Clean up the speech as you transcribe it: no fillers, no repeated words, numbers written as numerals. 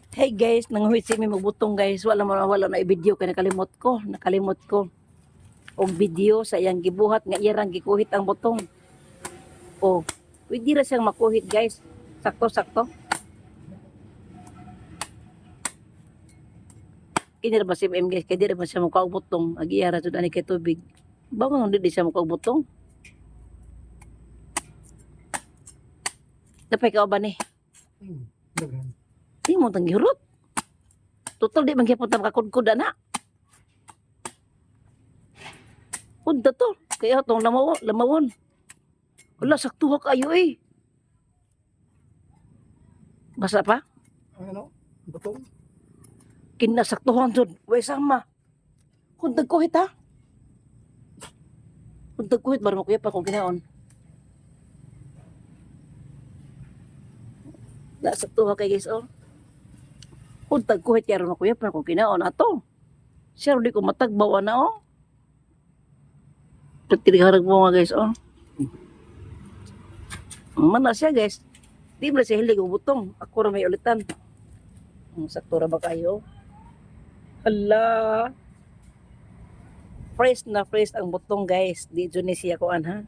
Hey guys, nanguhit si mi magbutong, guys. Wala mo wala na i-video kay nakalimot ko, nakalimot ko. Og video sa iyang gibuhat nga iyang gikuhit ang butong. Oh, pwede ra siyang makuhit, guys. Sakto sakto. Kini ra ba si MM, guys, kay di ra ba siya mukaog butong, ag iya ra jud ani kay tubig. Ba man di siya mukaog butong? Dapay ka ba ni? Daghan. Di mo tang gihurot. Total di man gyapon ta makakudkod ana. Udto to. Kaya tong lamaw lamawon. Wala, saktuha kayo eh. Basa pa? Ang ano? Butong. Kinasaktuhan jud. Way sama. Kung tagkuhit ha. Kung tagkuhit, baro mo kuya pa kung kinaon. Nasaktuha kay guys oh. Kung tagkuhit yaro mo kuya pa kung kinaon ato. Siya di ko matagbaw na oh. Pagtiriharag mo nga, guys, oh. Mana siya, guys. Di mo na siya hilig og butong. Ako ra may ulitan. Ang sakto ra ba kayo? Hala. Fresh na fresh ang butong, guys. Di jud ni siya kuan ha.